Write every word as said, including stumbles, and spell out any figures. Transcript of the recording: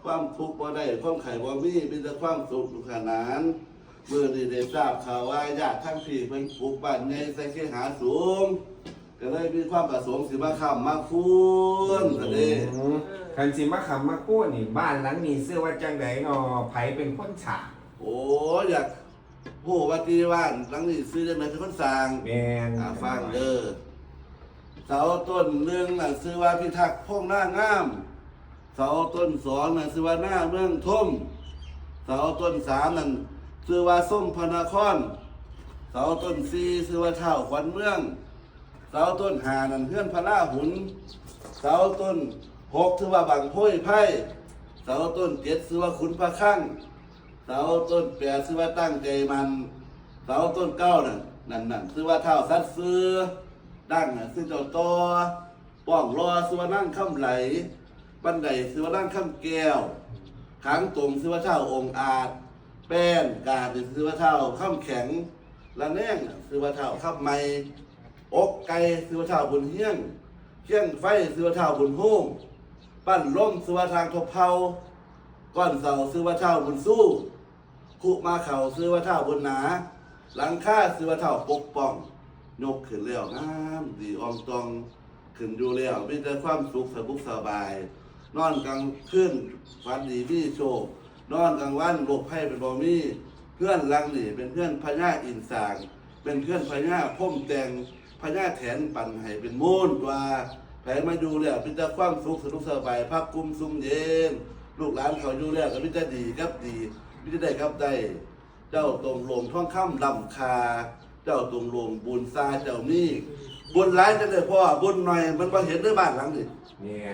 ความทุกข์บ่ได้ ความไข้บ่มี มีแต่ความสุขสนุกสนาน มื้อนี้ได้ทราบข่าวว่าญาติทางพี่เพิ่นปลูกบ้านใหญ่ใส่เคหะสูง ก็เลยมีความประสงค์สิมาค้ำมาคูณซะเด้ อืม คันสิมาค้ำมาคูณนี่ บ้านหลังนี้ชื่อว่าจังใดน้อ ไผเป็นคนสร้าง โอ้ อยากฮู้ว่าติบ้านหลังนี้ชื่อจังใดเป็นคนสร้าง แม่น อ่า ฟังเด้อ เสาต้นหนึ่งน่ะชื่อว่าพิทักษ์พงษ์นางาม เสาต้นสองน่ะชื่อว่าหน้าเมืองทม เสาต้นสามนั่นชื่อว่าส้มพระนคร เสาต้นสี่ชื่อว่าท้าวขวัญเมือง เสาต้นห้านั่นเฮือนพระราหุล เสาต้นหกชื่อว่าบังโพยไพร เสาต้นเจ็ดชื่อว่าขุนพระคลัง เสาต้นแปดชื่อว่าตั้งใจมัน เสาต้นเก้านั่น นั่นนั่นชื่อว่าท้าวสัตย์ซื่อ ดั้งน่ะชื่อเจ้าต่อ ป้องรอชื่อว่านางคำไหล บันไดชื่อว่านางคำแก้ว ขางตรงชื่อว่าท้าวองค์อาจ แป้นกาดนี่ชื่อว่าท้าวคำแข็ง ระแนงน่ะชื่อว่าท้าวคำใหม่ อกไก่ชื่อว่าท้าวบุญเฮียง เคียงไฟชื่อว่าท้าวบุญโฮม ปั้นลมชื่อว่าท้าวทบเผ่า ก้อนเสาชื่อว่าท้าวบุญสู้ คุมาเขาชื่อว่าท้าวบุญหนา หลังคาชื่อว่าท้าวปกป้อง ยกขึ้นแล้วงามดีอ่องต่อง ขึ้นอยู่แล้วมีแต่ความสุขสบุกสบาย นอนกลางคืนฝันดีมีโชค นอนกลางวันโรคภัยเป็นบ่มี เฮือนหลังนี้เป็นเฮือนพญาอินทร์สร้าง เป็นเฮือนพญาพรหมแต่ง พญาแถนปันให้เป็นมูลว่า ไผมาอยู่แล้วมีแต่ความสุขสนุกสบาย พักกุมซุ่มเย็น ลูกหลานเขาอยู่แล้วก็มีแต่ดีกับดี มีแต่ได้กับได้ เจ้าตรงลงทองคำล้ำค่า เจ้าตรงลงบุญซาเจ้ามี บุญหลายจังได้พ่อ บุญหน่อยมันบ่เห็นในบ้านหลังนี้ เนี่ย